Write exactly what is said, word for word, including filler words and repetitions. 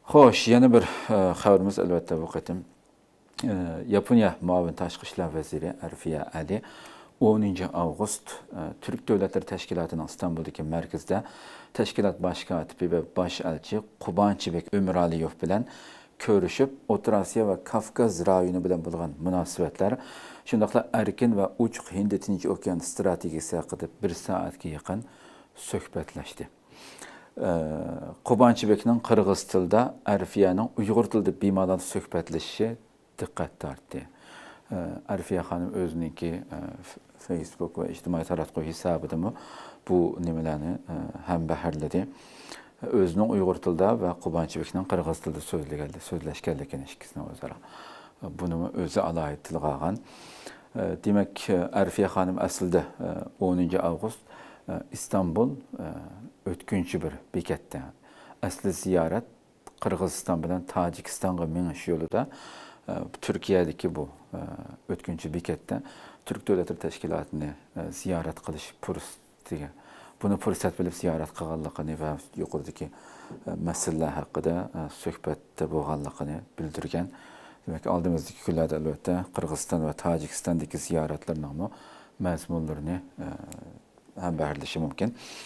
خوش، يەنە بىر، ئە، خەۋىرىمىز، ئەلۋەتتە، بۇ قېتىم، ئە، ياپونىيە مۇئاۋىن تاشقى ئىشلار ۋەزىرى ئەرفىيە ئەلى ئونىنچى ئاۋغۇست، ئە، تۈرك دۆلەتلىرى تەشكىلاتىنىڭ ئىستانبۇلدىكى مەركىزىدە تەشكىلات باش كاتىپى ۋە باش ئەلچى قۇبانچىبېك ئۆمۈرئالىيېۋ بىلەن كۆرۈشۈپ، ئوتتۇرا ئاسىيا ۋە كاۋكاز رايونى بىلەن بولغان مۇناسىۋەتلەر، شۇنداقلا ئەركىن ۋە ئوچۇق ھىندى تىنچ ئوكيان ئىستراتېگىيىسى ھەققىدە بىر سائەتكە يېقىن سۆھبەتلەشتى. ئە، قۇبانچىبېكنىڭ قىرغىز تىلىدا ئەرفىيەنىڭ ئۇيغۇر تىلىدا بىمالال سۆھبەتلىشىشى دىققەت تارتتى. ئە، ئەرفىيە خانىم ئۆزىنىڭكى، ئە، ف-، فېيسبۇك ۋە ئىجتىمائىي تاراتقۇ ھېسابىدىمۇ بۇ نېمىلەرنى، ئە، ھەمبەھىرلىدى. ئۆزىنىڭ ئۇيغۇر تىلىدا ۋە قۇبانچىبېكنىڭ قىرغىز تىلىدا سۆزلىگەنلىكى، سۆزلەشكەنلىكىنى ئىككىسىنىڭ ئۆزئارا. بۇنىمۇ ئۆزى ئالاھىدە تىلغا ئالغان. ئە، دېمەك، ئەرفىيە خانىم ئەسلىدە، ئە، ئونىنچى ئاۋغۇست، ئە، ئىستانبۇل، ئە، ئۆتكۈنچى بىر بېكەتتە. ئەسلى زىيارەت قىرغىزىستان بىلەن تاجىكىستانغا مېڭىش يولىدا، ئە، تۈركىيەدىكى بۇ، ئە، ئۆتكۈنچى بېكەتتە تۈرك دۆلەتلىرى تەشكىلاتىنى، ئە، زىيارەت قىلىش پۇرسىتىگە، بۇنى پۇرسەت بىلىپ زىيارەت قىلغانلىقىنى ۋە يۇقىرىدىكى، ئە، مەسىلىلەر ھەققىدە، ئە، سۆھبەتتە بولغانلىقىنى بىلدۈرگەن. دېمەك، ئالدىمىزدىكى كۈنلەردە، ئەلۋەتتە، قىرغىزىستان ۋە تاجىكىستاندىكى زىيارەتلىرىنىڭمۇ مەزمۇنلىرىنى، ئە، ھەمبەھىرلىشى مۇمكىن.